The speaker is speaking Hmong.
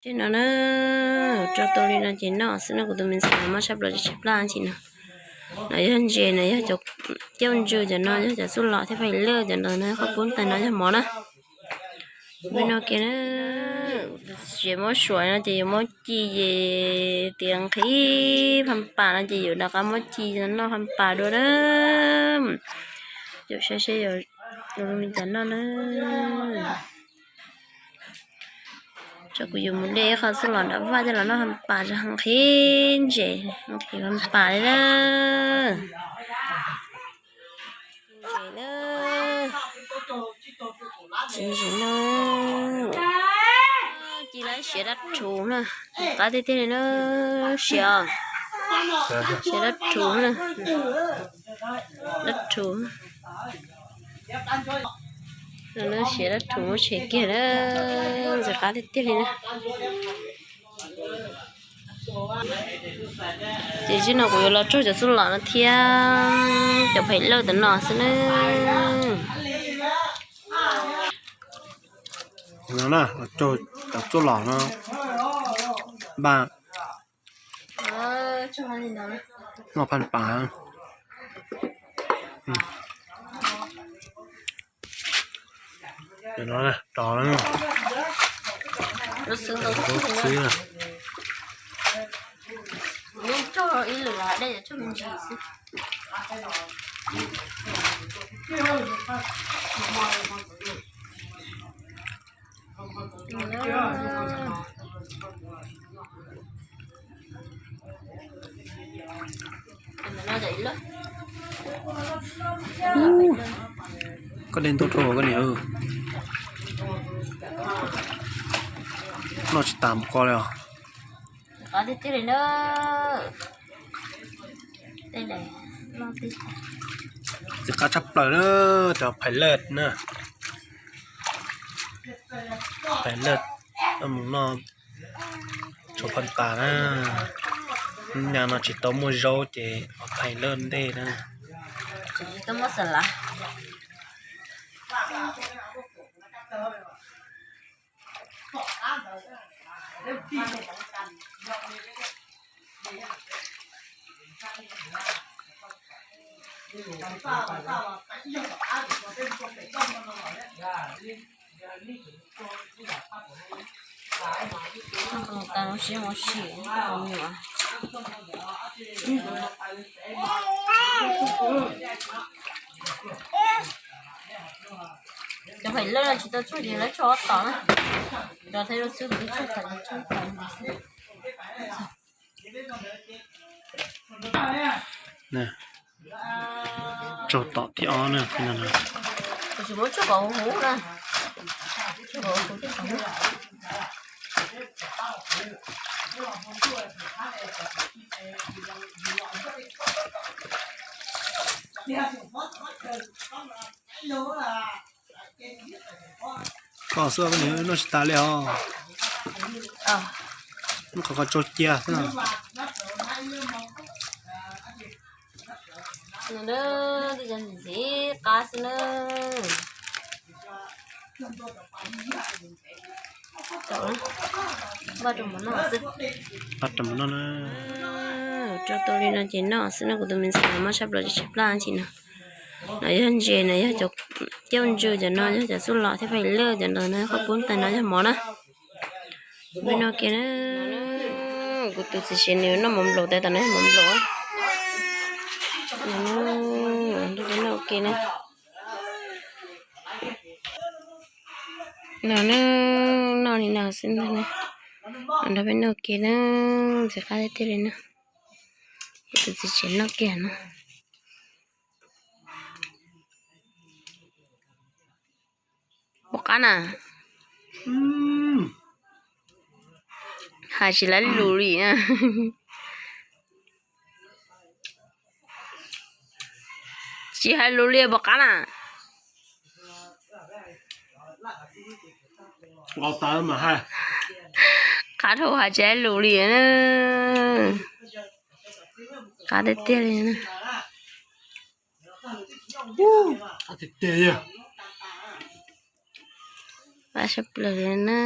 Ces no na, rau tau li no ces noj xwb no, kuv tus me ntxhais mas tshaj plaws tsis tshaj plab ntsis no. No yog ntses, no yog cov caub ntsws, cov no yog cov xuj lom thiab phaim lawj, cov ntawd no qhov pub tais no yog mov na. Peb no kiag na, tsis muab suav no ces yuav muab ci es tias nqhis phaj pam no ces yuav rov qab muab ci noj phaj pam dua na. Yuav saib seb yuav li cas noj na. Tso kuv yuav mus de qhov xuj lom nram vaj coj los noj phaj pam, nqhis ntses, nqhis phaj pam li na. Ntses na, ntses no, ci lawv siav dab rhuv na, qab tiag tiag li na, siav, siav dab rhuv na, dab rhuv. Siav dab rhuv muab tshem kiag na, ntxim qab tiag tiag li na. Ces tib no kuv yuav los tsaug cov xuj lom no thiab cov phaim lawj tam no xwb na. No na, los tsaug cov xuj lom no, npaj noj phaj pam. Rov, txwb na. Koj de ntau dhau koj niam. Noj tsis tas mus ko li os. Ntxim qab tshaj plaws na, cov phaim lawj na. Phaim lawj, mus noj tshuav phaj pam na. Nyaj no tsis tau muaj zaub ces phaim lawj ntej na. Cov phaim lawj no tsis tau tshuaj ces lawv tshuaj ob tom na. Rau thiab lub xwb, kuv twb tshuaj thaum tshuaj thaum xwb. Tsaug tom thib ob na. Tsis muab tshuaj kom huv huv na. Koj xwb koj niam noj tsis tas li os. Noj qhov qhov tsau cia xwb. Ntxim qab xwb na. Npaj rau mov noj na. Rau tau li no ces noj xwb no, kuv tus me ntxhais mas tshaj plaws tsis tshaj plab ntsis no. No yog ntses, no yog cov caub ntsws, cov no yog cov xuj lom thiab phaim lawj, cov ntawd no qhov pub tais no yog mov na. Peb noj kiag na. Kuv tus txiv tsev nws noj mov nplaum, tais tom no yog mov nplaum. Noj ua ke na. No na, noj li no xwb ntag na. Nrog peb noj ua ke na, ntxim qab tiag tiag li na. Kuv tus txiv tsev noj kiag no. Pom qab na. Hais tsis laib lus li na. Tsis hais lus li pom qab na. Qab dhau hais tsis laib lus li na. Qab tiag tiag li na. Qab tshaj plaws li na.